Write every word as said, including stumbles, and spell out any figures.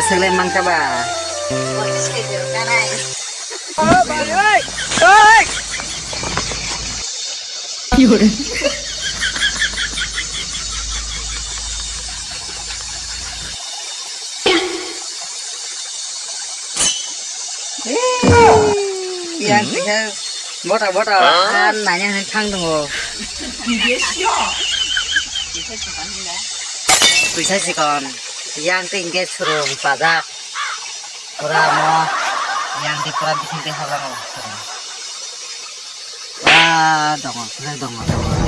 Thwglai mankha ba. Yang kisa bota bota. An nanya hwn thang dungo. Tuisa sikon. Yang te ingke surung pajak. Pura mo. Yang te pura bising te halang. Wah, dongo, pura dongo.